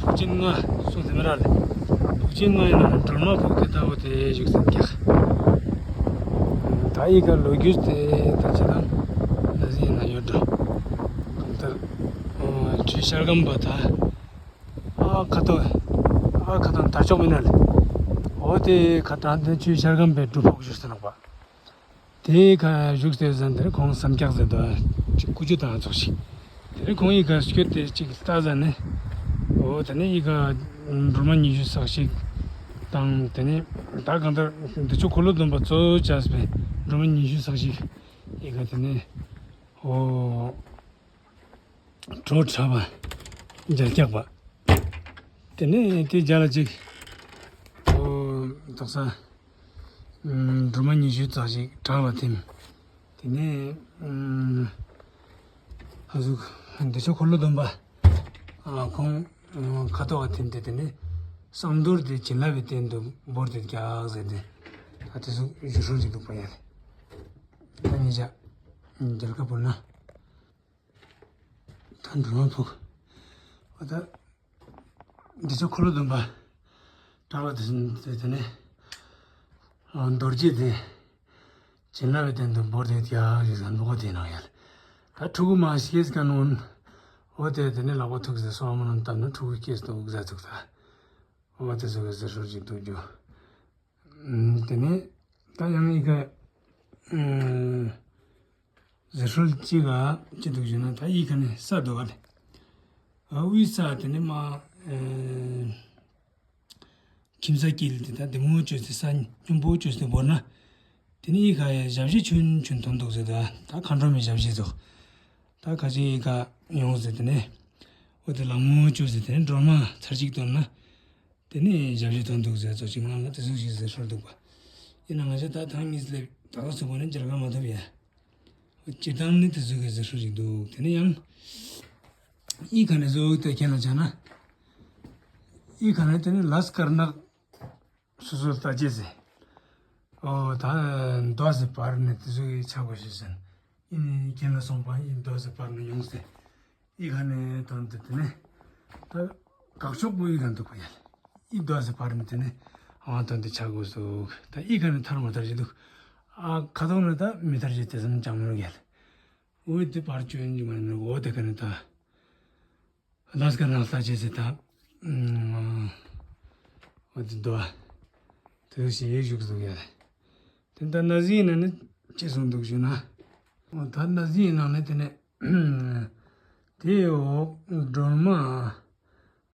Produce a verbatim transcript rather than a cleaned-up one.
ཕུག་ཆེན་ལྔ་གསུངས་ཟིན་མི་རག་ལས། ཕུག་ཆེན་ལྔ་ཡིན་ན་སྒྲོལ་མ་ཕུག་དེ་ལྟ་བུ་དེ་བཞུགས་ཟིན་ཀྱག་ད་ཡི་ག་ལོ་རྒྱུས་དེ་ད་ཅི་དང་ན་ཟིན་ཡིན་ན་ཡོད་འགྲོ། གང་ལྟར་ཆུ་ཤར་སྒམ་པ་ད། ཨ་ཁ་ཐོག་ཨ་ཁ་ཐོག་དར་ལྕོག་མི་ན་ལེ། འོ་དེ་ཁ་ཐང་དེ་ཆུ་ཤར་སྒམ་པའི་སྒྲུབ་ཕུག་བཞུགས་ཟིན་ནོག་པ། དེའི་ཁ་བཞུགས་ཏེ་ཟན་དེར་ཁོང་བསམ་ཀྱག་ཟེར་དོ། ཅིག་ཀུ་ཅུ་དང་ཚོགས་ཤིག་དེར་ཁོང་ཡི་ག་སྐྱོད་དེ་ཅིག་ལྟ་ཟ་ནས། འོ་དེ་ནས་ཡི་ག་སྒྲོལ་མ་ཉི་ཤུ་ཙམ་ཞིག་དང་དེ་ནས་ད་གང་ལྟར་འདི་ཆོ་འཁོར་ལོ་སྡོམ་པ་གཙོ་བོ་བྱས་པའི་སྒྲོལ་མ་ཉི་ཤུ་ཙམ་ཞིག་ཡི་ག་དེ་ནས་འོ་བྲོ་འཁྲབ་པ་མཇལ་ཀྱག་པ། དེ་ནས་དེ་རྒྱ་ལ་ཅིག་འོ་དོག་ས། སྒྲོལ་མ་ཉི་ཤུ་ཙམ་ཞིག་བྲག་ལ་ཐིམ། དེ་ནས་ཨ་ཟུག་འདི་ཆོ་འཁོར་ལོ་སྡོམ་པ་ཁོང་ཁ་ཐོག་ག་ཐིམ་སྟེ། དེ་ནས་བསང་གཏོར་དེ་བྱིན་རླབས་པའི་སྟེང་དུ་བོར་ཏེ་རྒྱག་ཟེར་ཏེ། ད་དེ་ཟུག་བཞུགས་སྲོལ་ཅིག་འདུག་པ་ཡ། ད་ཉེ་ཆར་རྒྱལ་ཁབ་བོར་ན། ད་འགྲོ་མ་ཕུག་འོ་ད། འདི་ཚོ་འཁོར་ལོ་སྡོམ་པ་བྲག་ལ་དེ་དེ་ནས་རྡོ་རྗེ་དེ་བྱིན་རླབས་པའི་སྟེང་དུ་བོར་ཏེ་རྒྱག་ཞིག་ཟེར་འདུག་གོ། དེ་ནང་ཡར་ད་ཕྲུ་གུ་མ་སྐྱེས་ག་ནོན། འོ་དེ་དེ་ནས་ལག་པ་ཐུག་ཟེར་སོ་མ་ནོན་བཏབ་ན་ཕྲུ་གུ་སྐྱེས་འདུག་ཟེར་ཚུགས་ད། འོ་དེ་ཚོ་གི་ཟེར་སྲོལ་ཅིག་འདུག་རྒྱུ། དེ་ནས་ད་ཡང་ཡི་ག་ཟེར་སྲོལ་གཅིག་ག་ཅི་འདུག་ཞུ་ན། ད་ཡི་ག་ནས་ས་འདུག་ག་ལེ། དབུས་ས་དེ་ནས་མ་ཁྱིམ་ས་དཀྱིལ་དེ་ད་བདེ་མོ་བཅོས་ཏེ་ས་སྙོམས་པོ་བཅོས་ཏེ་བོར་ན། དེ་ནས་ཡི་ག་ཡ་ཞབས་རྗེས་ཆུན་ཆུན་ཐོན་འདུག་ཟེར་ད། ད་མཁའ་འགྲོ་མའི་ཞབས་རྗེས་ཚོ་ད་ཁ་ཅིག་ཡི་ག་ཡོང་ཟེར། དེ་ནས་འོ་དེ་ལག་མོ་བཅོས་ཟེར། དེ་ནས་སྒྲོལ་མ་ཚར་གཅིག་བཏོན་ན། དེ་ནས་ཞབས་ཕྱི་ཐོན་འདུག་ཟེར་ཚོ་ཅིག་ང་ལ་དེ་ཟུག་ཞིག་ཟེར་སྲོལ་འདུག་པ། ཡིན་ན་ང་ཚོ་ད་ཐང་གཉིས་སླེབས་ད་ག་སུ་བོ་ནས་མཇལ་ཁ་མ་ཐོབ་ཡ། སྤྱིར་བཏང་ནི་དེ་ཟུག་གི་ཟེར་སྲོལ་ཞིག་འདུག་དེ་ནས་ཡང་ཨི་ཁ་ནས་བཟོ་དེ་ཁྱེད་ལ་བྱ་ན། ཨི་ཁ་ནས་དེ་ནས་ལས་དཀར་ནག་སོ་སོ་ལྟ་ཅེས་ཟེར། ཨོ་ད་མདོ་ཟེར་བར་ནས་དེ་ཟུག་གི་ཆགས་པ་ཞིག་ཟེར། ཨི་ནི་ཁྱེད་ལ་སོང་པ་ཨི་མདོ་ཟེར་བར་ནས་ཡོང་ཟེར། ཨི་ཁ་ནས་དོན་དེ་དེ་ནས་ད་དགག་ཕྱོགས་པོ་ཨི་ཁ་འདུག་པ་ཡ། ཨི་མདོ་ཟེར་བར་ནས་དེ་ནས་ཨང་དོན་དེ་ཆགས་དགོས་སུ། ད་ཨི་ཁ་ནས་ཐར་མ་ཐར་ཞིག་འདུག་ཨ་ཁ་ཐོག་ནས་ད་མི་ཐར་ཞིག་དེ་ཙམ་ཅང་མི་རུ་ཡ། འོ་དེ་བར་བཅོས་ཡིན་གྱི་མ་ཡིན་ནོ། འོ་དེ་ཁ་ནས་ད་ལས་ཀ་རང་ལྟ་བྱེད་ཟེར་ད། འོ་དེ་འདུག་ཨ། དེ་ཞིག་ཡིག་བཞུགས་འདུག་ཡ། དེ་ད་ན་ཟིན་ནང་ནས་ཅི་གསུངས་འདུག་ཞུ་ན། འོ་ད་ན་ཟིན་ནང་ནས་དེ་ནས་དེའི་འོག་སྒྲོལ་མ་